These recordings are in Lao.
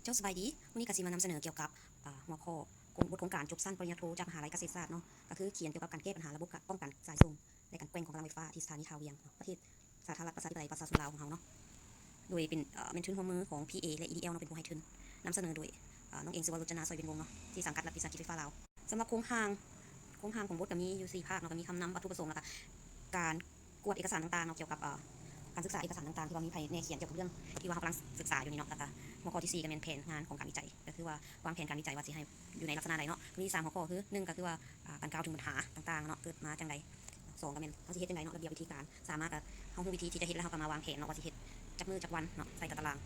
ເຈົ້າສະບາຍດີ, ມື້ນີ້ກະຊິມານຳສະເໜີກ່ຽວກັບ ອາ ຫົວຂໍ້ ບົດໂຄງການຈົບຊັ້ນປະລິນຍາໂທຈາກມະຫາໄລກະເສດສາດເນາະ, ກະຄືຂຽນກ່ຽວກັບການແກ້ບັນຫາລະບົບການປ້ອງກັນສາຍສົ່ງ ແລະ ການແກວ່ງຂອງກຳລັງໄຟຟ້າທີ່ສະຖານີທ່າວຽງເນາະ, ປະເທດສາທາລະນະລັດປະຊາທິປະໄຕປະຊາຊົນລາວຂອງເຮົາເນາະ, ໂດຍເປັນ ເອີ ແມ່ນທຶນຮ່ວມມືຂອງ ພີເອ ແລະ ອີດີແອລເນາະ ເປັນຜູ້ໃຫ້ທຶນ. ນຳສະເໜີໂດຍ ເອີ ນ້ອງເອງ ສິວະໂຣດຈະນາ ຊອຍເວັນວົງເນາະ ທີ່ສັງກັດລັດວິສາຫະກິດໄຟຟ້າລາວ. ສຳລັບໂຄງຮ່າງ ໂຄງຮ່າງຂອງບົດກະມີຢູ່ສີ່ພາກເນາະ, ກະມີຄຳນຳ, ວັດຖຸປະສົງ ແລະ ກະການກວດເອກະສານຕ່າງໆເນາະ, ກ່ຽວກັບ ເອີ ການສຶກສາເອກະສານຕ່າງໆ ທີ່ວ່າມີໃຜແນແນຂຽນກ່ຽວກັບເລື່ອງທີ່ວ່າເຮົາກຳລັງສຶກສາຢູ່ນີ້ເນາະ, ແລ້ວກະຫົວຂໍ້ທີສີ່ກະແມ່ນແຜນງານຂອງການວິໄຈ ກະຄືວ່າວາງແຜນການວິໄຈວ່າຊິໃຫ້ຢູ່ໃນລັກສະນະໃດເນາະ. ມີສາມຫົວຂໍ້ຄື ໜຶ່ງກະຄືວ່າ ອາ ການກ່າວເຖິງບັນຫາຕ່າງໆເນາະ ເກີດມາຈັ່ງໃດ, ສອງກະແມ່ນເຮົາຊິເຮັດຈັ່ງໃດເນາະ, ລະບຽບວິທີການ ສາມມາກະເຮົາຮູ້ວິທີທີ່ຈະເຮັດ ແລ້ວເຮົາກະມາວາງແຜນເນາະ ວ່າຊິເຮັດຈັກມື້ຈັກວັນເນາະ ໃສ່ຕາຕະລາງ.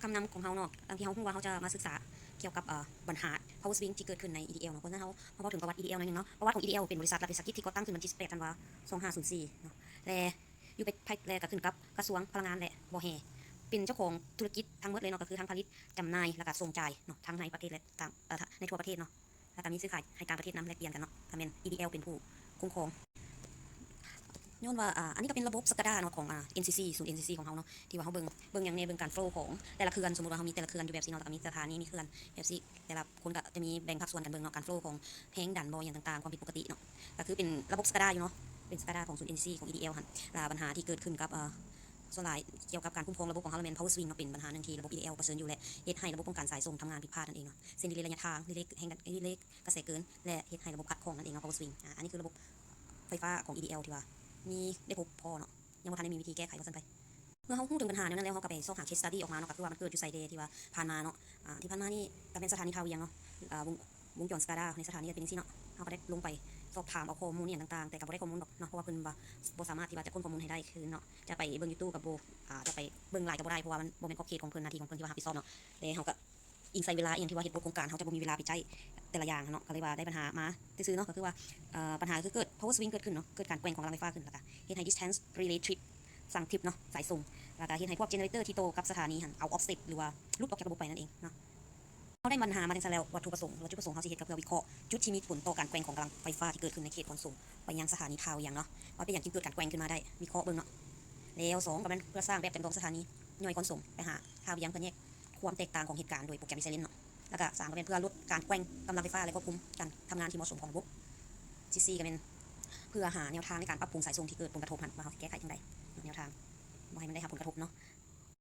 ຄຳນຳຂອງເຮົາເນາະ ດັ່ງທີ່ເຮົາຮູ້ວ່າເຮົາຈະມາສຶກສາກ່ຽວກັບ ເອີ ບັນຫາ power swing ທີ່ເກີດຂຶ້ນໃນ EDL ເນາະ, ເພາະສະນັ້ນເຮົາ ເຮົາເວົ້າເຖິງປະຫວັດ EDL ໜ້ອຍໜຶ່ງເນາະ. ປະຫວັດຂອງ EDL ເປັນບໍລິສັດລັດວິສາຫະກິດທີ່ກໍ່ຕັ້ງຂຶ້ນວັນທີສິບແປດ ທັນວາ ສອງພັນຫ້າ ສູນສີ່ເນາະ ແລະ ຢູ່ພາຍໃຕ້ ແລະ ກະຂຶ້ນກັບກະຊວງພະລັງງານ ແລະ ບໍ່ແຮ່ ເປັນເຈົ້າຂອງທຸລະກິດທັງໝົດເລີຍເນາະ, ກະຄືທັງຜະລິດ, ຈຳໜ່າຍ ແລະ ກະສົ່ງຈ່າຍເນາະ ທັງໃນປະເທດ ແລະ ຕ່າງ ເອີ ໃນທົ່ວປະເທດເນາະ, ແລະ ກະມີຊື້ຂາຍໃຫ້ຕ່າງປະເທດນຳ ແລກປ່ຽນກັນເນາະ, ກະແມ່ນ EDL ເປັນຜູ້ຄຸ້ມຄອງ. ຍ້ອນວ່າ ອາ ອັນນີ້ກະເປັນລະບົບ SCADA ເນາະ ຂອງ ອາ NCC ສູນ NCC ຂອງເຮົາເນາະ, ທີ່ວ່າເຮົາເບິ່ງ ເບິ່ງຫຍັງແດ່ ເບິ່ງການ flow ຂອງແຕ່ລະເຂື່ອນ. ສົມມຸດວ່າເຮົາມີແຕ່ລະເຂື່ອນຢູ່ແບບຊີ້ເນາະ, ແລ້ວກະມີສະຖານີ ມີເຂື່ອນແບບຊີ້, ແຕ່ລະຄົນກະຈະມີແບ່ງພາກສ່ວນກັນເບິ່ງເນາະ, ການ flow ຂອງແຮງດັນບໍ່ ຫຍັງຕ່າງໆ ຄວາມຜິດປົກກະຕິເນາະ, ກະຄືເປັນລະບົບ SCADA ຢູ່ເນາະ, ເປັນ SCADA ຂອງສູນ NCC ຂອງ EDL ຫັ້ນ. ລະບັນຫາທີ່ເກີດຂຶ້ນກັບ ເອີ ສ່ວນຫຼາຍກ່ຽວກັບການຄຸ້ມຄອງລະບົບຂອງເຮົາ ລະແມ່ນ power swing ເນາະ, ເປັນບັນຫາໜຶ່ງທີ່ລະບົບ EDL ປະເຊີນຢູ່ ແລະ ເຮັດໃຫ້ລະບົບປ້ອງກັນສາຍສົ່ງທຳງານຜິດພາດນັ້ນເອງເນາະ, ເຊັ່ນ relay ໄລຍະທາງ, relay ແຮງດັນ, relay ກະແສເກີນ ແລະ ເຮັດໃຫ້ລະບົບຂັດຂ້ອງນັ້ນເອງເນາະ, power swing. ອາ ອັນນີ້ຄືລະບົບໄຟຟ້າຂອງ EDL ທີ່ວ່າມີໄດ້ພົບພໍ້ເນາະ, ຍັງບໍ່ທັນໄດ້ມີວິທີແກ້ໄຂວ່າຊັ້ນໄປ. ເມື່ອເຮົາຮູ້ເຖິງບັນຫາແນວນັ້ນແລ້ວ ເຮົາກະໄປຊອກຫາ case study ອອກມາເນາະ, ກະຄືວ່າມັນເກີດຢູ່ໃສແດ່ ທີ່ວ່າຜ່ານມາເນາະ, ອາ ທີ່ຜ່ານມານີ້ກະແມ່ນສະຖານີທ່າວຽງເນາະ, ອາ ວົງ ວົງຈອນ SCADA ໃນສະຖານີກະເປັນຈັ່ງຊີ້ເນາະ, ເຮົາກະໄດ້ລົງໄປສອບຖາມເອົາຂໍ້ມູນອີ່ຫຍັງຕ່າງໆ ແຕ່ກະບໍ່ໄດ້ຂໍ້ມູນດອກເນາະ, ເພາະວ່າເພິ່ນວ່າບໍ່ສາມາດທີ່ວ່າຈະຄົ້ນຂໍ້ມູນໃຫ້ໄດ້ຄືນເນາະ, ຈະໄປເບິ່ງຢູ່ຕູ້ກະບໍ່ ອາ ຈະໄປເບິ່ງຫຼາຍກະບໍ່ໄດ້ ເພາະວ່າມັນບໍ່ແມ່ນຂອບເຂດຂອງເພິ່ນ, ໜ້າທີ່ຂອງເພິ່ນທີ່ວ່າຮັບຜິດຊອບເນາະ, ແຕ່ເຮົາກະ ອີງໃສ່ເວລາອີ່ຫຍັງທີ່ວ່າເຮັດບົດໂຄງການ ເຮົາຈະບໍ່ມີເວລາໄປໃຊ້ແຕ່ລະຢ່າງເນາະ, ກະເລີຍວ່າໄດ້ບັນຫາມາຊື່ໆເນາະ, ກະຄືວ່າ ເອີ ບັນຫາກະຄືເກີດ power swing ເກີດຂຶ້ນເນາະ, ເກີດການແກວ່ງຂອງກຳລັງໄຟຟ້າຂຶ້ນ ແລ້ວກະເຮັດໃຫ້ distance relay trip ສັ່ງ trip ເນາະ ສາຍສົ່ງ, ແລ້ວກະເຮັດໃຫ້ພວກ generator ທີ່ຕໍ່ກັບສະຖານີຫັ້ນ out of step ຫຼືວ່າຫຼຸດອອກຈາກລະບົບໄປນັ້ນເອງເນາະ. ເຮົາໄດ້ບັນຫາມາຈັ່ງຊັ້ນແລ້ວ ວັດຖຸປະສົງ ຈຸດປະສົງເຮົາຊິເຮັດກະເພື່ອວິເຄາະຈຸດທີ່ມີຜົນຕໍ່ການແກວ່ງຂອງກຳລັງໄຟຟ້າທີ່ເກີດຂຶ້ນໃນເຂດຂອນສົ່ງໄປຍັງສະຖານີທ່າວຽງເນາະ, ວ່າເປັນຫຍັງຈຶ່ງເກີດການແກວ່ງຂຶ້ນມາໄດ້, ວິເຄາະເບິ່ງເນາະ. ແລ້ວສອງກະແມ່ນເພື່ອສ້າງແບບຈຳລອງສະຖານີຍ່ອຍຂອນສົ່ງໄປຫາທ່າວຽງ ເພື່ອແຍກ ຄວາມແຕກຕ່າງຂອງເຫດການໂດຍໂປຣແກຣມ Silent ເນາະ, ແລ້ວກະສາມກະແມ່ນເພື່ອຫຼຸດການແກວ່ງກຳລັງໄຟຟ້າ ແລະ ຄວບຄຸມການທຳງານທີ່ເໝາະສົມຂອງລະບົບ. ສີ່ ກະແມ່ນເພື່ອຫາແນວທາງໃນການປັບປຸງສາຍສົ່ງທີ່ເກີດຜົນກະທົບຫັ້ນ ວ່າເຮົາຊິແກ້ໄຂຈັ່ງໃດ, ແນວທາງບໍ່ໃຫ້ມັນໄດ້ຮັບຜົນກະທົບເນາະ.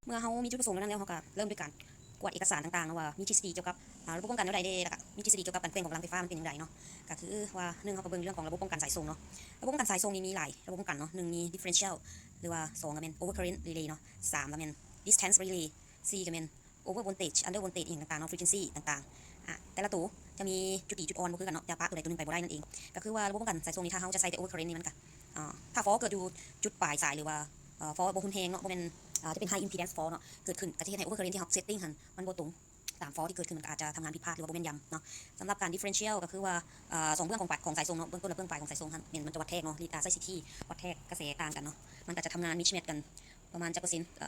ເມື່ອເຮົາມີຈຸດປະສົງແນວນັ້ນແລ້ວ ເຮົາກະເລີ່ມດ້ວຍການກວດເອກະສານຕ່າງໆເນາະ ວ່າມີທິດສະດີກ່ຽວກັບ ອາ ລະບົບປ້ອງກັນແນວໃດແດ່ ແລ້ວກະມີທິດສະດີກ່ຽວກັບການແກວ່ງຂອງກຳລັງໄຟຟ້າມັນເປັນຈັ່ງໃດເນາະ, ກະຄືວ່າ ໜຶ່ງ ເຮົາກະເບິ່ງເລື່ອງຂອງລະບົບປ້ອງກັນສາຍສົ່ງເນາະ. ລະບົບປ້ອງກັນສາຍສົ່ງນີ້ມີຫຼາຍລະບົບປ້ອງກັນເນາະ, ໜຶ່ງ ມີ differential ຫຼືວ່າ ສອງ ກະແມ່ນ overcurrent relay ເນາະ, ສາມ ກະແມ່ນ distance relay, ສີ່ ກະແມ່ນ over voltage, under voltage ອີ່ຫຍັງຕ່າງໆເນາະ, frequency ຕ່າງໆ. ອາ ແຕ່ລະໂຕຈະມີຈຸດດີຈຸດອ່ອນບໍ່ຄືກັນເນາະ, ຈະປະໂຕໃດໂຕໜຶ່ງໄປບໍ່ໄດ້ນັ້ນເອງ. ກະຄືວ່າລະບົບປ້ອງກັນສາຍສົ່ງນີ້ ຖ້າເຮົາຈະໃສ່ແຕ່ overcurrent ນີ້ ມັນກະ ອາ ຖ້າ fault ເກີດຢູ່ຈຸດປາຍສາຍ ຫຼືວ່າ ເອີ fault ບໍ່ຮຸນແຮງເນາະ, ບໍ່ແມ່ນ ອາ ຈະເປັນ high impedance fault ເນາະ ເກີດຂຶ້ນ, ກະຈະເຮັດໃຫ້ overcurrent ທີ່ເຮົາ setting ຫັ້ນມັນບໍ່ຕົງຕາມ fault ທີ່ເກີດຂຶ້ນ, ມັນກະອາດຈະທຳງານຜິດພາດ ຫຼືວ່າບໍ່ແມ່ນຢຳເນາະ. ສຳລັບການ differential ກະຄືວ່າ ອາ ສອງເບື້ອງຂອງປາຍຂອງສາຍສົ່ງເນາະ, ເບື້ອງຕົ້ນ ແລະ ເບື້ອງປາຍຂອງສາຍສົ່ງຫັ້ນ ແມ່ນມັນຈະວັດແທກເນາະ, ລີດ ອາ ໃຊ້ CT ວັດແທກກະແສຕ່າງກັນເນາະ, ມັນກະຈະທຳງານ mismatch ກັນປະມານຈັກເປີເຊັນ ເອີ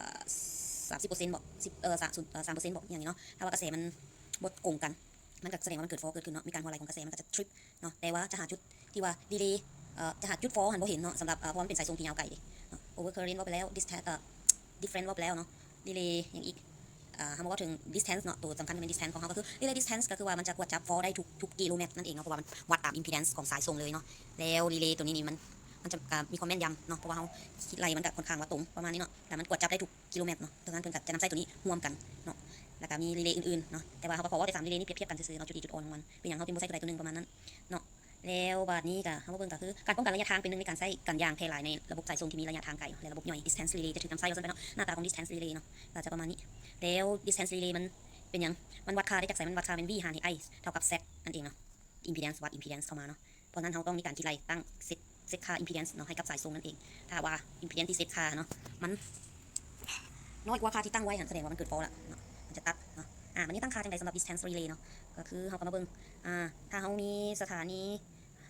ສາມສິບເປີເຊັນບໍ ສິບ ເອີ ສາມ ເອີ ສາມເປີເຊັນບໍ ອີ່ຫຍັງນີ້ເນາະ. ຖ້າວ່າກະແສມັນບໍ່ກົງກັນ ມັນກະສະແດງວ່າມັນເກີດ fault ເກີດຂຶ້ນເນາະ, ມີການຮົ່ວໄຫຼຂອງກະແສ ມັນກະຈະ trip ເນາະ, ແຕ່ວ່າຈະຫາຈຸດທີ່ວ່າ relay ເອີ ຈະຫາຈຸດ fault ຫັ້ນບໍ່ເຫັນເນາະ, ສຳລັບ ເອີ ເພາະວ່າມັນເປັນສາຍສົ່ງທີ່ຍາວໄກເດ້ເນາະ. Overcurrent ເວົ້າໄປແລ້ວ, distance ເອີ different ເວົ້າໄປແລ້ວເນາະ, relay ຫຍັງອີກ? ອາ ເຮົາມາເວົ້າເຖິງ distance ເນາະ, ໂຕສຳຄັນແມ່ນ distance ຂອງເຮົາ ກະຄື relay distance ກະຄືວ່າມັນຈະກວດຈັບ fault ໄດ້ທຸກ ທຸກກິໂລແມັດນັ້ນເອງເນາະ, ເພາະວ່າມັນວັດຕາມ impedance ຂອງສາຍສົ່ງເລີຍເນາະ. ແລ້ວ relay ໂຕນີ້ນີ້ມັນ ມັນຈະ ກະມີຄວາມແມ່ນຢຳເນາະ, ເພາະວ່າເຮົາຄິດໄລ່ມັນກະຄ່ອນຂ້າງວ່າຕົງປະມານນີ້ເນາະ, ແລ້ວມັນກວດຈັບໄດ້ທຸກ ກິໂລແມັດເນາະ, ດັ່ງນັ້ນເພິ່ນກະຈະນຳໃຊ້ໂຕນີ້ຮ່ວມກັນເນາະ, ແລ້ວກະມີ relay ອື່ນໆເນາະ, ແຕ່ວ່າເຮົາກະຂໍເວົ້າແຕ່ສາມ relay ນີ້ ປຽບທຽບກັນຊື່ໆເນາະ, ຈຸດດີຈຸດອ່ອນຂອງມັນ ເປັນຫຍັງເຮົາຈຶ່ງບໍ່ໃຊ້ໂຕໃດໂຕໜຶ່ງປະມານນັ້ນເນາະ. ແລ້ວບາດນີ້ກະເຮົາມາເບິ່ງກະຄື ການປ້ອງກັນໄລຍະທາງເປັນໜຶ່ງໃນການໃຊ້ກັນຢ່າງແຜ່ຫຼາຍໃນລະບົບສາຍສົ່ງທີ່ມີໄລຍະທາງໄກເນາະ ແລະ ລະບົບຍ່ອຍ distance relay ຈະຖືກນຳໃຊ້ວ່າຊັ້ນໄປເນາະ. ໜ້າຕາຂອງ distance relay ເນາະ ກະຈະປະມານນີ້. ແລ້ວ distance relay ມັນເປັນຫຍັງ? ມັນວັດຄ່າໄດ້ຈາກໃສ? ມັນວັດຄ່າແມ່ນ V ຫານໃຫ້ I ເທົ່າກັບ Z ນັ້ນເອງເນາະ, impedance ວັດ impedance ເຂົ້າມາເນາະ. ເພາະນັ້ນເຮົາຕ້ອງມີການຄິດໄລ່ຕັ້ງ set set ຄ່າ impedance ເນາະ ໃຫ້ກັບສາຍສົ່ງນັ້ນເອງ. ຖ້າວ່າ impedance ທີ່ set ຄ່າເນາະ ມັນນ້ອຍກວ່າຄ່າທີ່ຕັ້ງໄວ້ຫັ້ນ ສະແດງວ່າມັນເກີດ fault ລະເນາະ, ມັນຈະຕັດເນາະ. ອາ ບາດນີ້ຕັ້ງຄ່າຈັ່ງໃດສຳລັບ distance relay ເນາະ? ກະຄືເຮົາກະມາເບິ່ງ ອາ ຖ້າເຮົາມີສະຖານີ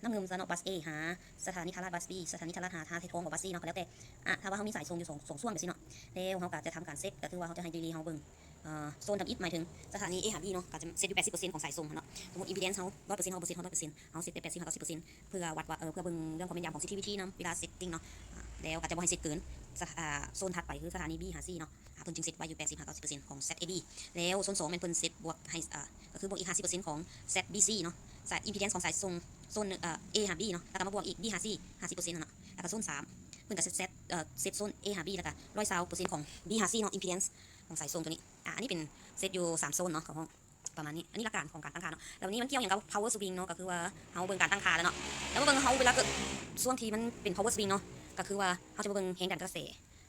ນ້ຳງື່ມຊະເນາະ bus A ຫາສະຖານີທ່າລາດ bus B, ສະຖານີທ່າລາດຫາທ່າທອງບໍ bus C ເນາະ ກະແລ້ວແຕ່. ອາ ຖ້າວ່າເຮົາມີສາຍສົ່ງຢູ່ສອງ ສອງຊ່ວງແບບຊີ້ເນາະ ແລ້ວເຮົາກະຈະທຳການ set ກະຄືວ່າເຮົາຈະໃຫ້ relay ເຮົາເບິ່ງ ເອີ ໂຊນທຳອິດ ໝາຍເຖິງສະຖານີ A ຫາ B ເນາະ ກະຈະ set ຢູ່ ແປດສິບເປີເຊັນຂອງສາຍສົ່ງຫັ້ນເນາະ. ສົມມຸດ impedance ເຮົາ ຮ້ອຍເປີເຊັນ ເຮົາກະບໍ່ set ຮ້ອຍເປີເຊັນ ເຮົາ set ແຕ່ ແປດສິບ ເຮົາ ເກົ້າສິບເປີເຊັນ ເພື່ອວັດວ່າ ເອີ ເພື່ອເບິ່ງເລື່ອງຄວາມແມ່ນຢຳຂອງ sensitivity ນຳເວລາ setting ເນາະ. ອາ ແລ້ວກະຈະບໍ່ໃຫ້ set ເກີນ ສະ ອາ ໂຊນຖັດໄປຄືສະຖານີ B ຫາ C ເນາະ. ເພິ່ນຈຶ່ງເຊັດໄວ້ຢູ່ແປດສິບຫາເກົ້າສິບເປີເຊັນຂອງ ແຊັດ ເອ ບີ ແລ້ວໂຊນສອງແມ່ນເພິ່ນເຊັດບວກໃຫ້ ອາ ກໍຄືບວກອີກຫ້າສິບເປີເຊັນຂອງ ແຊັດ ບີ ຊີ ເນາະ ສາຍ ອິມພີແດນສ໌ຂອງສາຍສົ່ງ ໂຊນ ເອີ ເອ ຫາ ບີ ເນາະ ແລ້ວກໍມາບວກອີກ ບີ ຫາ ຊີ ຫ້າສິບເປີເຊັນຫັ້ນເນາະ ແລ້ວກໍໂຊນສາມເພິ່ນກໍເຊັດ ເຊັດ ເອີ ເຊັດໂຊນ ເອ ຫາ ບີ ແລ້ວກໍຮ້ອຍຊາວເປີເຊັນຂອງ ບີ ຫາ ຊີ ເນາະ ອິມພີແດນສ໌ຂອງສາຍສົ່ງຕົວນີ້. ອາ ອັນນີ້ເປັນເຊັດຢູ່ສາມໂຊນເນາະ ເຂົາຮ້ອງປະມານນີ້. ອັນນີ້ຫຼັກການຂອງການຕັ້ງຄ່າເນາະ. ແລ້ວນີ້ມັນກ່ຽວຫຍັງກັບ power swing ເນາະ ກໍຄືວ່າເຮົາເບິ່ງການຕັ້ງຄ່າແລ້ວເນາະ ແລ້ວມາເບິ່ງເຮົາເວລາເກີດຊ່ວງທີ່ມັນເປັນ power swing ເນາະ ກໍຄືວ່າເຮົາຈະມາເບິ່ງແຮງດັນກະແສ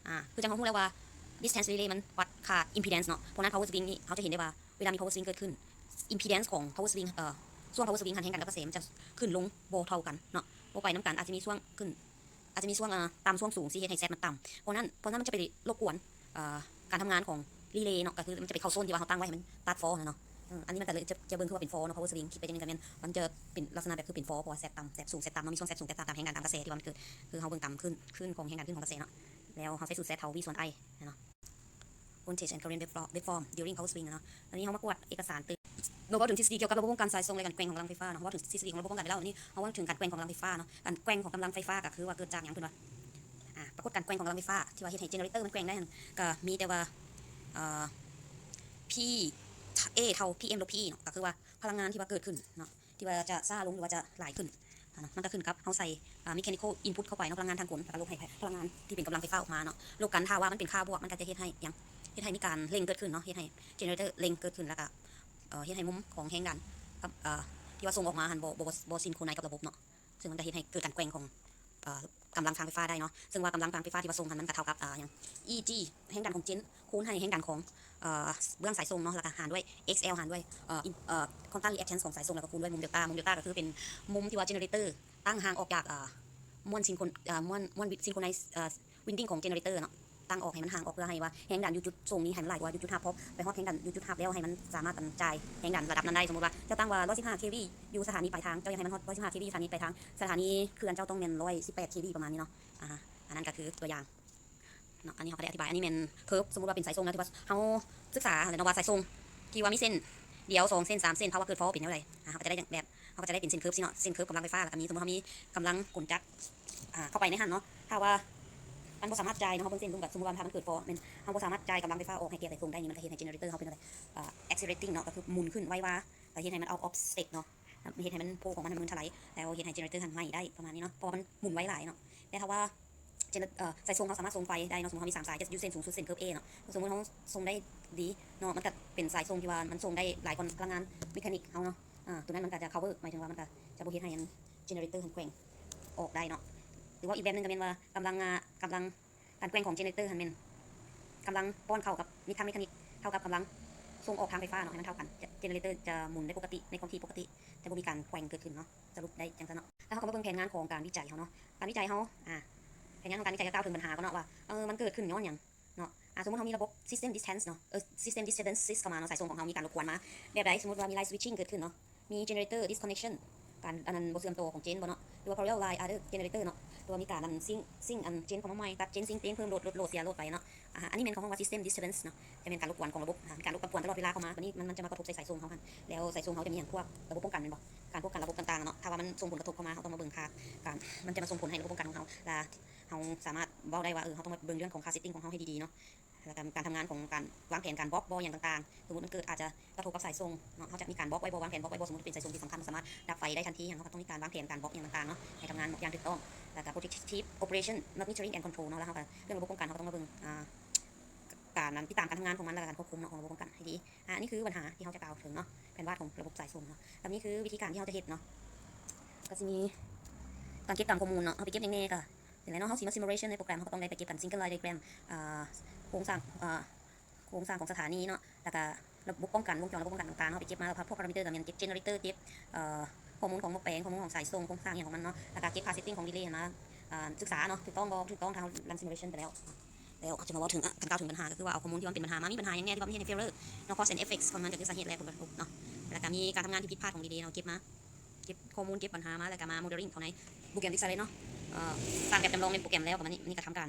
ອາ ຄືຈັ່ງເຮົາຮູ້ແລ້ວວ່າ resistance relay ມັນວັດຄ່າ impedance ເນາະ. ເພາະນັ້ນ power swing ນີ້ເຮົາຈະເຫັນໄດ້ວ່າ ເວລາມີ power swing ເກີດຂຶ້ນ impedance ຂອງ power swing ເອີ ຊ່ວງ power swing ຫັ້ນ ແຮງດັນກັບກະແສມັນຈະຂຶ້ນລົງບໍ່ເທົ່າກັນເນາະ ບໍ່ໄປນຳກັນ ອາດຈະມີຊ່ວງຂຶ້ນ ອາດຈະມີຊ່ວງ ອາ ຕ່ຳຊ່ວງສູງ ຊິເຮັດໃຫ້ Z ມັນຕ່ຳ. ເພາະນັ້ນ ເພາະນັ້ນມັນຈະໄປລົບກວນ ອາ ການທຳງານຂອງ relay ເນາະ ກໍຄືມັນຈະໄປເຂົ້າໂຊນທີ່ວ່າເຮົາຕັ້ງໄວ້ໃຫ້ມັນຕັດ fault ຫັ້ນເນາະ. ເອີ ອັນນີ້ມັນກໍເລີຍຈະ ຈະເບິ່ງຄືວ່າເປັນ fault ເນາະ power swing ຄິດໄປຈັ່ງໃດກໍແມ່ນ ມັນຈະເປັນລັກສະນະແບບຄືເປັນ fault ເພາະວ່າ Z ຕ່ຳ Z ສູງ Z ຕ່ຳເນາະ ມີຊ່ວງ Z ສູງ Z ຕ່ຳຕາມແຮງດັນ ຕາມກະແສທີ່ວ່າມັນເກີດ ຄືເຮົາເບິ່ງຕາມຄື້ນ ຄື້ນຂອງແຮງດັນ ຄື້ນຂອງກະແສເນາະ. ແລ້ວເຮົາໃຊ້ສູດ Z ເທົ່າ V ສ່ວນ I ຫັ້ນເນາະ. Voltage and current waveform during power swing ເນາະ. ອັນນີ້ເຮົາມາກວດເອກະສານຕື່ມ ເຮົາເວົ້າເຖິງທິດສະດີກ່ຽວກັບລະບົບປ້ອງກັນສາຍສົ່ງ ແລະ ການແກວ່ງຂອງກຳລັງໄຟຟ້າເນາະ. ເຮົາເວົ້າເຖິງທິດສະດີຂອງລະບົບປ້ອງກັນໄປແລ້ວ ອັນນີ້ເຮົາເວົ້າເຖິງການແກວ່ງຂອງກຳລັງໄຟຟ້າເນາະ. ການແກວ່ງຂອງກຳລັງໄຟຟ້າກໍຄືວ່າເກີດຈາກຫຍັງເພິ່ນວ່າ ອາ ປາກົດການແກວ່ງຂອງກຳລັງໄຟຟ້າທີ່ວ່າເຮັດໃຫ້ generator ມັນແກວ່ງໄດ້ຫັ້ນ ກໍມີແຕ່ວ່າ ເອີ P A ເທົ່າ P M ລົບ P ເນາະ ກໍຄືວ່າພະລັງງານທີ່ວ່າເກີດຂຶ້ນເນາະ ທີ່ວ່າຈະຊ້າລົງ ຫຼືວ່າຈະຫຼາຍຂຶ້ນ ອາ ເນາະ ມັນກໍຂຶ້ນກັບເຮົາໃສ່ ອາ mechanical input ເຂົ້າໄປເນາະ ພະລັງງານທາງກົນ ແລ້ວກໍລົບໃຫ້ພະລັງງານທີ່ເປັນກຳລັງໄຟຟ້າອອກມາເນາະ. ລົບກັນ ຖ້າວ່າມັນເປັນຄ່າບວກ ມັນກໍຈະເຮັດໃຫ້ຫຍັງ ເຮັດໃຫ້ມີການເລັ່ງເກີດຂຶ້ນເນາະ ເຮັດໃຫ້ generator ເລັ່ງເກີດຂຶ້ນ ແລ້ວກໍ ເອີ ເຮັດໃຫ້ມຸມຂອງແຮງດັນກັບ ເອີ ທີ່ວ່າສົ່ງອອກມາຫັ້ນ ບໍ່ ບໍ່ ບໍ່ ບໍ່ synchronize ກັບລະບົບເນາະ ເຊິ່ງມັນກໍເຮັດໃຫ້ເກີດການແກວ່ງຂອງ ເອີ ກຳລັງທາງໄຟຟ້າໄດ້ເນາະ. ເຊິ່ງວ່າກຳລັງທາງໄຟຟ້າທີ່ວ່າສົ່ງຫັ້ນ ມັນກໍເທົ່າກັບ ອາ ຫຍັງ E G ແຮງດັນຂອງ Gen ຄູນໃຫ້ແຮງດັນຂອງ ເອີ ເບື້ອງສາຍສົ່ງເນາະ ແລ້ວກໍຫານດ້ວຍ X L ຫານດ້ວຍ ເອີ ເອີ constant reactance ຂອງສາຍສົ່ງ ແລ້ວກໍຄູນດ້ວຍມຸມ delta. ມຸມ delta ກໍຄືເປັນມຸມທີ່ວ່າ generator ຕັ້ງຫ່າງອອກຈາກ ເອີ ມ້ວນ synchron ເອີ ມ້ວນ ມ້ວນ synchronized ເອີ winding ຂອງ generator ເນາະ ຕັ້ງອອກໃຫ້ມັນຫ່າງອອກ ເພື່ອໃຫ້ວ່າແຮງດັນຢູ່ຈຸດສົ່ງນີ້ໃຫ້ມັນຫຼາຍກວ່າຢູ່ຈຸດຮັບ ເພາະໄປຮອດແຮງດັນຢູ່ຈຸດຮັບແລ້ວ ໃຫ້ມັນສາມາດ ອັນ ຈ່າຍແຮງດັນລະດັບນັ້ນໄດ້. ສົມມຸດວ່າເຈົ້າຕັ້ງວ່າຮ້ອຍສິບຫ້າ kV ຢູ່ສະຖານີປາຍທາງ ເຈົ້າຢາກໃຫ້ມັນຮອດຮ້ອຍສິບຫ້າ kV ສະຖານີປາຍທາງ ສະຖານີເຂື່ອນເຈົ້າຕ້ອງແມ່ນຮ້ອຍສິບແປດ kV ປະມານນີ້ເນາະ. ອາ ອັນນັ້ນກໍຄືຕົວຢ່າງເນາະ ອັນນີ້ເຮົາກໍໄດ້ອະທິບາຍ. ອັນນີ້ແມ່ນ curve ສົມມຸດວ່າເປັນສາຍສົ່ງນະ ທີ່ວ່າເຮົາສຶກສາແລ້ວເນາະ ວ່າສາຍສົ່ງທີ່ວ່າມີເສັ້ນດຽວ ສອງເສັ້ນ ສາມເສັ້ນ ພາວະເກີດ fault ເປັນແນວໃດ ອາ ເຮົາກໍຈະໄດ້ແບບ ເຮົາກໍຈະໄດ້ເປັນເສັ້ນ curve ຊີ້ເນາະ ເສັ້ນ curve ກຳລັງໄຟຟ້າ ແລ້ວກໍມີ ສົມມຸດເຮົາມີກຳລັງກົນຈັກ ອາ ເຂົ້າໄປໃນຫັ້ນເນາະ ຖ້າວ່າມັນບໍ່ສາມາດຈ່າຍເນາະ ເຮົາເບິ່ງເສັ້ນເບິ່ງ ແບບສົມມຸດວ່າຖ້າມັນເກີດ fault ແມ່ນເຮົາບໍ່ສາມາດຈ່າຍກຳລັງໄຟຟ້າອອກໃຫ້ແກ່ສາຍສົ່ງໄດ້ນີ້ ມັນກໍເຮັດໃຫ້ generator ເຮົາເປັນແນວໃດ ເອີ accelerating ເນາະ ກໍຄືໝູນຂຶ້ນໄວວາ ກໍເຮັດໃຫ້ມັນ out of state ເນາະ ເຮັດໃຫ້ມັນ pole ຂອງມັນມັນທະໄຫຼ ແລ້ວເຮັດໃຫ້ generator ຫັ້ນໄໝ້ໄດ້ປະມານນີ້ເນາະ ເພາະວ່າມັນໝູນໄວຫຼາຍເນາະ. ແຕ່ຖ້າວ່າ gener- ເອີ ສາຍສົ່ງເຮົາສາມາດສົ່ງໄຟໄດ້ເນາະ ສົມມຸດເຮົາມີສາມສາຍ ຈະຢູ່ເສັ້ນສູງສຸດ ເສັ້ນ curve A ເນາະ ສົມມຸດເຮົາສົ່ງໄດ້ດີເນາະ ມັນກໍເປັນສາຍສົ່ງທີ່ວ່າມັນສົ່ງໄດ້ຫຼາຍກ່ອນພະລັງງານ mechanic ເຮົາເນາະ ອາ ຕົວນັ້ນມັນກໍຈະ cover ໝາຍເຖິງວ່າມັນກໍຈະບໍ່ເຮັດໃຫ້ generator ຫັ້ນແກວ່ງອອກໄດ້ເນາະ. ຫຼືວ່າອີກແບບໜຶ່ງກໍແມ່ນວ່າ ກຳລັງ ອາ ກຳລັງ ການແກວ່ງຂອງ generator ຫັ້ນແມ່ນກຳລັງປ້ອນເຂົ້າກັບ mid ທາງ mechanic ເທົ່າກັບກຳລັງສົ່ງອອກທາງໄຟຟ້າເນາະ ໃຫ້ມັນເທົ່າກັນ generator ຈະໝູນໄດ້ປົກກະຕິ ໃນຄວາມທີ່ປົກກະຕິ ຈະບໍ່ມີການແກວ່ງເກີດຂຶ້ນເນາະ. ສະຫຼຸບໄດ້ຈັ່ງຊັ້ນເນາະ. ແລ້ວເຮົາກໍມາເບິ່ງແຜນງານຂອງການວິໄຈເຮົາເນາະ. ການວິໄຈເຮົາ ອາ ແຜນງານຂອງການວິໄຈກໍກ່າວເຖິງບັນຫາກ່ອນເນາະ ວ່າ ເອີ ມັນເກີດຂຶ້ນຍ້ອນຫຍັງເນາະ. ອາ ສົມມຸດເຮົາມີລະບົບ system distance ເນາະ ເອີ system disturbance ເຂົ້າມາເນາະ ສາຍສົ່ງຂອງເຮົາມີການລົບກວນມາ ແບບໃດ? ສົມມຸດວ່າມີ line switching ເກີດຂຶ້ນເນາະ ມີ generator disconnection ການ ອັນນັ້ນ ບໍ່ເຊື່ອມຕໍ່ຂອງ Gen ບໍ່ເນາະ ຫຼືວ່າ parallel line other generator ເນາະ ຫຼືວ່າມີການ ອັນ ຊິງ ຊິງ ອັນ Gen ເຂົ້າມາໃໝ່ ຕັດ Gen ຊິງ ເຕັມ ເພີ່ມໂຫຼດ ລົດໂຫຼດ ເສຍໂຫຼດໄປເນາະ. ອາ ອັນນີ້ແມ່ນເຂົາເອີ້ນວ່າ system disturbance ເນາະ ຈະແມ່ນການລົບກວນຂອງລະບົບ ອາ ມີການລົບກວນຕະຫຼອດເວລາເຂົ້າມາ ບາດນີ້ມັນ ມັນຈະມາກະທົບໃສ່ສາຍສົ່ງເຮົາຫັ້ນ ແລ້ວສາຍສົ່ງເຮົາຈະມີຫຍັງ ພວກລະບົບປ້ອງກັນແມ່ນບໍ່ ການປ້ອງກັນລະບົບຕ່າງໆເນາະ. ຖ້າວ່າມັນສົ່ງຜົນກະທົບເຂົ້າມາ ເຮົາຕ້ອງມາເບິ່ງຄ່າການ ມັນຈະມາສົ່ງຜົນໃຫ້ລະບົບປ້ອງກັນຂອງເຮົາ ລະເຮົາສາມາດເວົ້າໄດ້ວ່າ ເອີ ເຮົາຕ້ອງມາເບິ່ງເລື່ອງຂອງຄ່າ setting ຂອງເຮົາໃຫ້ດີໆເນາະ. ແລ້ວກໍການທຳງານຂອງການວາງແຜນການບລັອກບໍ່ ຫຍັງຕ່າງໆ ສົມມຸດມັນເກີດອາດຈະກະທົບກັບສາຍສົ່ງເນາະ ເຮົາຈະມີການບລັອກໄວ້ບໍ່ ວາງແຜນບລັອກໄວ້ບໍ່ ສົມມຸດເປັນສາຍສົ່ງທີ່ສຳຄັນ ບໍ່ສາມາດດັບໄຟໄດ້ທັນທີຫຍັງ ເຮົາກໍຕ້ອງມີການວາງແຜນການບລັອກຫຍັງຕ່າງໆເນາະ ໃຫ້ທຳງານຢ່າງຖືກຕ້ອງ ແລ້ວກໍ protective operation monitoring and control ເນາະ. ແລ້ວເຮົາກໍເລື່ອງລະບົບປ້ອງກັນ ເຮົາກໍຕ້ອງມາເບິ່ງ ອາ ການ ອັນ ຕິດຕາມການທຳງານຂອງມັນ ແລ້ວກໍການຄວບຄຸມເນາະ ຂອງລະບົບປ້ອງກັນໃຫ້ດີ. ອາ ອັນນີ້ຄືບັນຫາທີ່ເຮົາຈະກ່າວເຖິງເນາະ ແຜນວາດຂອງລະບົບສາຍສົ່ງເນາະ. ແລ້ວນີ້ຄືວິທີການທີ່ເຮົາຈະເຮັດເນາະ ກໍຊິມີການເກັບກຳຂໍ້ມູນເນາະ ເຮົາໄປເກັບຫຍັງແດ່ ກໍ ຈັ່ງໃດເນາະ ເຮົາຊິມາ simulation ໃນໂປຣແກຣມ ເຮົາກໍຕ້ອງໄດ້ໄປເກັບການ single line diagram ເອີ ໂຄງສ້າງ ເອີ ໂຄງສ້າງຂອງສະຖານີເນາະ ແລ້ວກະລະບົບປ້ອງກັນ ວົງຈອນລະບົບປ້ອງກັນຕ່າງໆ ເຮົາໄປເກັບມາ ແລ້ວພວກ parameter ກໍແມ່ນເກັບ generator ເກັບ ເອີ ຂໍ້ມູນຂອງໝໍ້ແປງ ຂໍ້ມູນຂອງສາຍສົ່ງ ໂຄງສ້າງອີ່ຫຍັງຂອງມັນເນາະ ແລ້ວກະເກັບຄ່າ setting ຂອງ relay ຫັ້ນມາ ອາ ສຶກສາເນາະ ຖືກຕ້ອງບໍ່ ບໍ່ຖືກຕ້ອງ ຖ້າເຮົາ run simulation ໄປແລ້ວ ແລ້ວເຮົາຈະມາເວົ້າເຖິງ ອາ ການກ່າວເຖິງບັນຫາ ກໍຄືວ່າເອົາຂໍ້ມູນທີ່ວ່າມັນເປັນບັນຫາມາ ມີບັນຫາຫຍັງແດ່ທີ່ວ່າມັນເຮັດໃຫ້ failure ເນາະ cause and effects ຂອງມັນ ກໍຄືສາເຫດ ແລະ ຜົນກະທົບເນາະ ແລ້ວກະມີການທຳງານທີ່ຜິດພາດຂອງ relay ເນາະ ເກັບມາ ເກັບຂໍ້ມູນ ເກັບບັນຫາມາ ແລ້ວກໍມາ modeling ເຂົ້າໃນໂປຣແກຣມ Dixalent ເນາະ ເອີ ສ້າງແບບຈຳລອງໃນໂປຣແກຣມແລ້ວ ປະມານນີ້ ນີ້ກໍທຳການ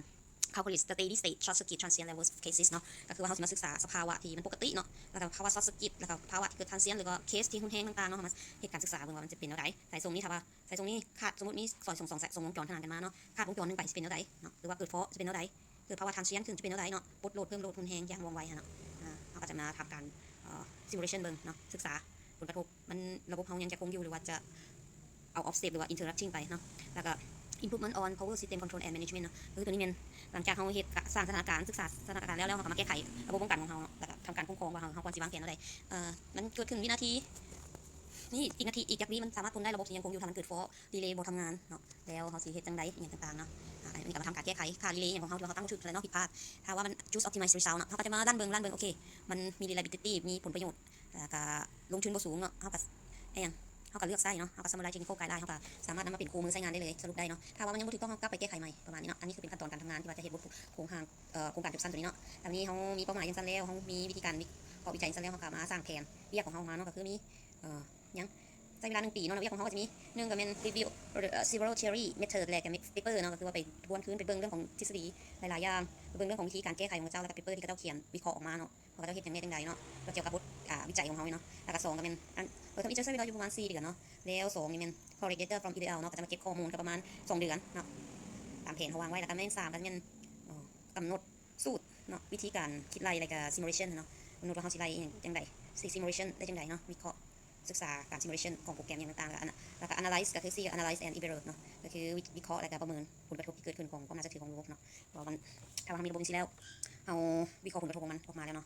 calculate steady state short circuit transient level cases ເນາະ ກໍຄືວ່າເຮົາຊິມາສຶກສາສະພາວະທີ່ມັນປົກກະຕິເນາະ ແລ້ວກໍພາວະ short circuit ແລ້ວກໍພາວະທີ່ເກີດ transient ຫຼືວ່າ case ທີ່ຮຸນແຮງຕ່າງໆເນາະ ເຮົາມາເຮັດການສຶກສາເບິ່ງວ່າມັນຈະເປັນແນວໃດ ສາຍສົ່ງນີ້ ຖ້າວ່າສາຍສົ່ງນີ້ຂາດ ສົມມຸດມີສາຍສົ່ງສອງສາຍ ສອງວົງຈອນທະຫານກັນມາເນາະ ຂາດວົງຈອນໜຶ່ງໄປຊິເປັນແນວໃດເນາະ ຫຼືວ່າເກີດ fault ຊິເປັນແນວໃດ ເກີດພາວະ transient ຂຶ້ນ ຈະເປັນແນວໃດເນາະ, ປົດໂຫຼດ ເພີ່ມໂຫຼດ ຮຸນແຮງຢ່າງວ່ອງໄວຫັ້ນເນາະ. ອາ ເຮົາກໍຈະມາທຳການ ເອີ simulation ເບິ່ງເນາະ, ສຶກສາຜົນກະທົບ ມັນ ລະບົບເຮົາຍັງຈະຄົງຢູ່ ຫຼືວ່າຈະເອົາ obstacle ຫຼືວ່າ interrupting ໄປເນາະ. ແລ້ວກໍ improvement on power system control and management ເນາະ, ກໍຄືໂຕນີ້ແມ່ນຫຼັງຈາກເຮົາເຮັດ ກະສ້າງສະຖານະການ ສຶກສາສະຖານະການແລ້ວ ແລ້ວເຮົາກໍມາແກ້ໄຂລະບົບປ້ອງກັນຂອງເຮົາເນາະ, ແລ້ວກໍທຳການຄຸ້ມຄອງວ່າເຮົາ ເຮົາຄວນຊິວາງແຜນແນວໃດ. ເອີ ມັນເກີດຂຶ້ນວິນາທີນີ້ ອີກນາທີ ອີກຈັກວິມັນສາມາດທົນໄດ້, ລະບົບຊິຍັງຄົງຢູ່ ຖ້າມັນເກີດ fault relay ບໍ່ທຳງານເນາະ. ແລ້ວເຮົາຊິເຮັດຈັ່ງໃດ ອີ່ຫຍັງຕ່າງໆເນາະ. ອາ ອັນນີ້ກໍມາທຳການແກ້ໄຂຄ່າ relay ຫຍັງຂອງເຮົາ ທີ່ວ່າເຮົາຕັ້ງບໍ່ຖືກຫັ້ນແຫຼະເນາະ, ຜິດພາດ. ຖ້າວ່າມັນ use optimize result ເນາະ, ເຮົາກໍຈະມາຣັນເບິ່ງ ຣັນເບິ່ງ ໂອເຄ ມັນມີ reliability ມີຜົນປະໂຫຍດ ແລ້ວກໍລົງທຶນບໍ່ສູງເນາະ, ເຮົາກໍ ອີ່ຫຍັງ ເຮົາກໍເລືອກໃຊ້ເນາະ, ເຮົາກໍ summarize technical guideline ເຮົາກໍສາມາດນຳມາເປັນຄູ່ມືໃຊ້ງານໄດ້ເລີຍ, ສະຫຼຸບໄດ້ເນາະ. ຖ້າວ່າມັນຍັງບໍ່ຖືກຕ້ອງ ເຮົາກັບໄປແກ້ໄຂໃໝ່ ປະມານນີ້ເນາະ. ອັນນີ້ຄືເປັນຂັ້ນຕອນການທຳງານທີ່ວ່າຈະເຮັດບົດໂຄງຮ່າງ ເອີ ໂຄງການຈັດສັນໂຕນີ້ເນາະ. ຕອນນີ້ເຮົາມີເປົ້າໝາຍຈັ່ງຊັ້ນແລ້ວ, ເຮົາມີວິທີການວິເຄາະວິໄຈຈັ່ງຊັ້ນແລ້ວ, ເຮົາກໍມາສ້າງແຜນວຽກຂອງເຮົາອອກມາເນາະ, ກໍຄືມີ ເອີ ຫຍັງ ໃຊ້ເວລາໜຶ່ງປີເນາະ. ວຽກຂອງເຮົາກໍຈະມີ ໜຶ່ງ ກໍແມ່ນ review ເອີ several theory method ແລະ ກໍ paper ເນາະ, ກໍຄືວ່າໄປທວນຄືນ ໄປເບິ່ງເລື່ອງຂອງທິດສະດີຫຼາຍໆຢ່າງ, ໄປເບິ່ງເລື່ອງຂອງວິທີການແກ້ໄຂຂອງເຂົາເຈົ້າ ແລ້ວກໍ paper ທີ່ເຂົາເຈົ້າຂຽນວິເຄາະອອກມາເນາະ, ວ່າເຂົາເຈົ້າເຮັດຫຍັງແດ່ຈັ່ງໃດເນາະ, ກ່ຽວກັບບົດ ອາ ວິໄຈຂອງເຮົານີ້ເນາະ. ແລ້ວກໍສອງ ກໍແມ່ນອັນ ເອີ ທຳອິດຈະໃຊ້ເວລາຢູ່ປະມານສີ່ເດືອນເນາະ, ແລ້ວສອງນີ້ແມ່ນ collect data from E D L ເນາະ, ກໍຈະມາເກັບຂໍ້ມູນກໍປະມານສອງເດືອນເນາະ ຕາມແຜນເຮົາວາງໄວ້. ແລ້ວກໍແມ່ນສາມ ກໍແມ່ນ ເອີ ກຳນົດສູດເນາະ, ວິທີການຄິດໄລ່ ແລ້ວກໍ simulation ເນາະ, ກຳນົດວ່າເຮົາຊິໄລ່ອີ່ຫຍັງຈັ່ງໃດ, ຊິ simulation ໄດ້ຈັ່ງໃດເນາະ, ວິເຄາະ ສຶກສາການ simulation ຂອງໂປຣແກຣມຫຍັງຕ່າງໆ, ແລ້ວກໍ ana- ແລ້ວກໍ analyze ກໍຄື see analyze and evaluate ເນາະ, ກໍຄືວິ ວິເຄາະ ແລ້ວກໍປະເມີນຜົນກະທົບທີ່ເກີດຂຶ້ນຂອງຄວາມໜ້າເຊື່ອຖືຂອງລະບົບເນາະ, ວ່າມັນ ຖ້າວ່າເຮົາມີລະບົບຈັ່ງຊີ້ແລ້ວ ເຮົາວິເຄາະຜົນກະທົບຂອງມັນອອກມາແລ້ວເນາະ,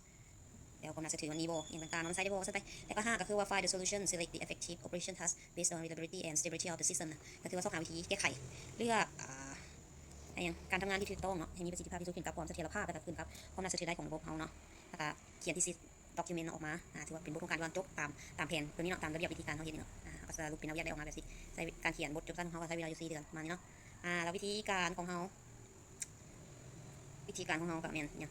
ແລ້ວຄວາມໜ້າເຊື່ອຖືມັນມີບໍ່ ອີ່ຫຍັງຕ່າງໆເນາະ, ມັນໃຊ້ໄດ້ບໍ່ ໃຊ້ໄປ. ແລ້ວກໍຫ້າ ກໍຄືວ່າ find the solution, select the effective operation task based on reliability and stability of the system ນະ, ກໍຄືວ່າຊອກຫາວິທີແກ້ໄຂ ເລືອກ ອາ ອີ່ຫຍັງ ການທຳງານທີ່ຖືກຕ້ອງເນາະ, ໃຫ້ມີປະສິດທິພາບທີ່ສຸດ ຂຶ້ນກັບຄວາມສະຖຽນລະພາບ ແລ້ວກໍຂຶ້ນກັບຄວາມໜ້າເຊື່ອຖືໄດ້ຂອງລະບົບເຮົາເນາະ, ແລ້ວກໍຂຽນ thesis document ເນາະ ອອກມາ ອາ ຖືວ່າເປັນບົດໂຄງການທີ່ວ່າຈົບຕາມ ຕາມແຜນຕົວນີ້ເນາະ, ຕາມລະບຽບວິທີການເຮົາເຮັດນີ້ເນາະ, ອາ ເຮົາກໍສະຫຼຸບເປັນແນວວຽກໄດ້ອອກມາແບບຊີ້. ໃຊ້ການຂຽນບົດຈົບສັ້ນຂອງເຮົາກໍໃຊ້ເວລາຢູ່ສີ່ເດືອນປະມານນີ້ເນາະ, ອາ ແລ້ວວິທີການຂອງເຮົາ ວິທີການຂອງເຮົາກໍແມ່ນຫຍັງ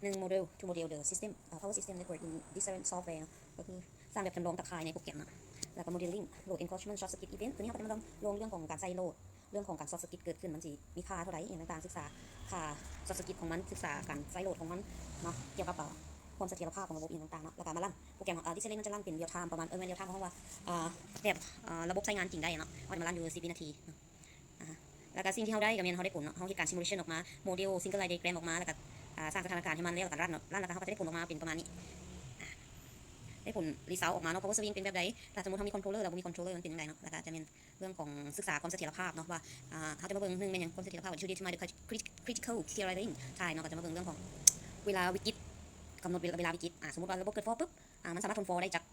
ໜຶ່ງ model to model the system ເອີ power system network in different software ເນາະ, ກໍຄືສ້າງແບບຈຳລອງຕາຂ່າຍໃນໂປຣແກຣມເນາະ, ແລ້ວກໍ modeling load encroachment short circuit event ຕົວນີ້ເຮົາກໍຈະມາລອງ ລອງເລື່ອງຂອງການໃຊ້ໂຫຼດ ເລື່ອງຂອງການ short circuit ເກີດຂຶ້ນ ມັນຊິມີຄ່າເທົ່າໃດ ອີ່ຫຍັງຕ່າງໆ, ສຶກສາຄ່າ short circuit ຂອງມັນ, ສຶກສາການໃຊ້ໂຫຼດຂອງມັນເນາະ, ກ່ຽວກັບ ເອີ ຄວາມສະຖຽນລະພາບຂອງລະບົບ ອີ່ຫຍັງຕ່າງໆເນາະ, ແລ້ວກໍມາຣັນໂປຣແກຣມ ອາ Decentraland ມັນຈະຣັນເປັນ real time ປະມານ ເອີ ແມ່ນ real time ຂອງເຮົາວ່າ ເອີ ແບບ ເອີ ລະບົບໃຊ້ງານຈິງໄດ້ເນາະ, ເຮົາຈະມາຣັນຢູ່ສິບວິນາທີເນາະ. ອາ ແລ້ວກໍສິ່ງທີ່ເຮົາໄດ້ກໍແມ່ນເຮົາໄດ້ຜົນເນາະ, ເຮົາເຮັດການ simulation ອອກມາ model single line diagram ອອກມາ ແລ້ວກໍ ອາ ສ້າງສະຖານະການໃຫ້ມັນ ແລ້ວກໍຣັນເນາະ, ຣັນແລ້ວກໍເຮົາກໍຈະໄດ້ຜົນອອກມາເປັນປະມານນີ້, ອາ ໄດ້ຜົນ result ອອກມາເນາະ, power swing ເປັນແບບໃດ, ຖ້າສົມມຸດເຮົາມີ controller ແລ້ວບໍ່ມີ controller ມັນເປັນຈັ່ງໃດເນາະ, ແລ້ວກໍຈະແມ່ນເລື່ອງຂອງສຶກສາຄວາມສະຖຽນລະພາບເນາະ, ວ່າ ອາ ເຮົາຈະມາເບິ່ງ ໜຶ່ງ ແມ່ນຫຍັງ ຄວາມສະຖຽນລະພາບ to determine the cri- critical theoretic time ເນາະ, ກໍຈະມາເບິ່ງເລື່ອງຂອງເວລາວິກິດ, ກຳນົດເວລາ ເວລາວິກິດ, ອາ ສົມມຸດວ່າລະບົບເກີດ fault ປຶບ ອາ ມັນສາມາດທົນ fault ໄດ້ຈັກ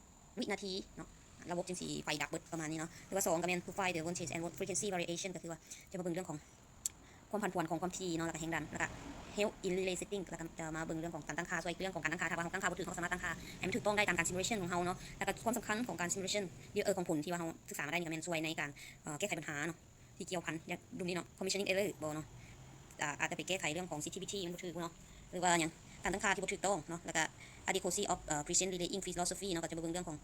ວິນາທີເນາະ, ລະບົບຈຶ່ງຊິໄຟດັບເບິດປະມານນີ້ເນາະ. ຫຼືວ່າສອງກໍແມ່ນ to find the voltage and frequency variation ກໍຄືວ່າຈະມາເບິ່ງເລື່ອງຂອງຄວາມຜັນຜວນຂອງຄວາມຖີ່ເນາະ ແລ້ວກໍແຮງດັນ, ແລ້ວກໍ health in relay setting ແລ້ວກໍຈະມາເບິ່ງເລື່ອງຂອງການຕັ້ງຄ່າ, ຊ່ວຍເລື່ອງຂອງການຕັ້ງຄ່າ, ຖ້າວ່າເຮົາຕັ້ງຄ່າບໍ່ຖືກ ເຮົາສາມາດຕັ້ງຄ່າໃຫ້ມັນຖືກຕ້ອງໄດ້ຕາມການ simulation ຂອງເຮົາເນາະ. ແລ້ວກໍຄວາມສຳຄັນຂອງການ simulation ເອີ ຂອງຜົນທີ່ວ່າເຮົາສຶກສາມາໄດ້ນີ້ກໍແມ່ນຊ່ວຍໃນການ ເອີ ແກ້ໄຂບັນຫາເນາະ ທີ່ກ່ຽວພັນ ຢ່າງດຸ່ມນີ້ເນາະ commissioning error ບໍ່ເນາະ, ອາ ອາດຈະໄປແກ້ໄຂເລື່ອງຂອງ sensitivity ມັນບໍ່ຖືກເນາະ ຫຼືວ່າຫຍັງ ການຕັ້ງຄ່າທີ່ບໍ່ຖືກຕ້ອງເນາະ, ແລ້ວກໍ adequacy of ເອີ present relaying philosophy ເນາະ, ກໍຈະມາເບິ່ງເລື່ອງຂອງ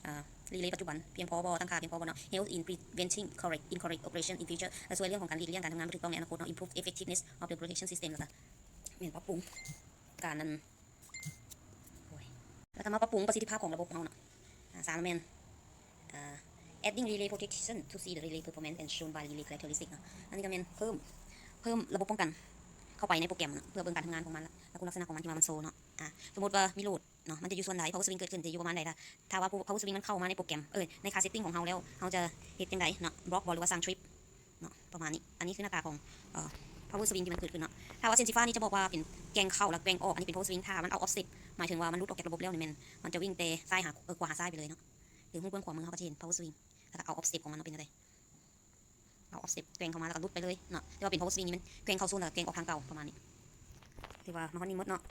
ອາ relay ປັດຈຸບັນພຽງພໍບໍ່, ຕັ້ງຄ່າພຽງພໍບໍ່ເນາະ, help in preventing correct incorrect operation in future ແລະ ຊ່ວຍເລື່ອງຂອງການຫຼີກລ້ຽງການທຳງານບໍ່ຖືກຕ້ອງໃນອະນາຄົດເນາະ, improve effectiveness of the protection system ແລ້ວກໍແມ່ນປັບປຸງການ ອັນ ໂອ້ຍ ແລ້ວກໍມາປັບປຸງປະສິດທິພາບຂອງລະບົບເຮົາເນາະ. ອາ ສາມແມ່ນ ອາ adding relay protection to see the relay performance as shown by relay characteristic ເນາະ, ອັນນີ້ກໍແມ່ນເພີ່ມ ເພີ່ມລະບົບປ້ອງກັນເຂົ້າໄປໃນໂປຣແກຣມເນາະ ເພື່ອເບິ່ງການທຳງານຂອງມັນ ແລ້ວ ແລ້ວຄຸນລັກສະນະຂອງມັນທີ່ວ່າມັນໂຊເນາະ. ອາ ສົມມຸດວ່າມີໂຫຼດເນາະ ມັນຈະຢູ່ສ່ວນໃດ power swing ເກີດຂຶ້ນຈະຢູ່ປະມານໃດ, ຖ້າ ຖ້າວ່າ power swing ມັນເຂົ້າມາໃນໂປຣແກຣມ ເອີ ໃນຄ່າ setting ຂອງເຮົາແລ້ວ ເຮົາຈະເຮັດຈັ່ງໃດເນາະ, block ບໍ່ ຫຼືວ່າສ້າງ trip ເນາະ ປະມານນີ້. ອັນນີ້ຄືໜ້າຕາຂອງ ເອີ power swing ທີ່ມັນເກີດຂຶ້ນເນາະ. ຖ້າວ່າເສັ້ນສີຟ້ານີ້ຈະບອກວ່າເປັນແກວ່ງເຂົ້າ ແລະ ແກວ່ງອອກ, ອັນນີ້ເປັນ power swing. ຖ້າມັນ out of step ໝາຍເຖິງວ່າມັນຫຼຸດອອກຈາກລະບົບແລ້ວນີ້ແມ່ນ ມັນຈະວິ່ງແຕ່ຊ້າຍຫາ ເອີ ຂວາຫາຊ້າຍໄປເລີຍເນາະ. ຫຼືຮູບເບື້ອງຂວາມືເຮົາກໍຈະເຫັນ power swing ແລ້ວກໍ out of step ຂອງມັນເນາະ ເປັນຈັ່ງໃດ. ເອົາ offset ແກວ່ງເຂົ້າມາແລ້ວກໍຫຼຸດໄປເລີຍເນາະ, ແຕ່ວ່າເປັນ power swing ນີ້ມັນແກວ່ງເຂົ້າໂຊນແລ້ວກໍແກວ່ງອອກທາງເກົ່າປະມານນີ້. ຖືວ່າມາຮອດນີ້ໝົດເນາະ,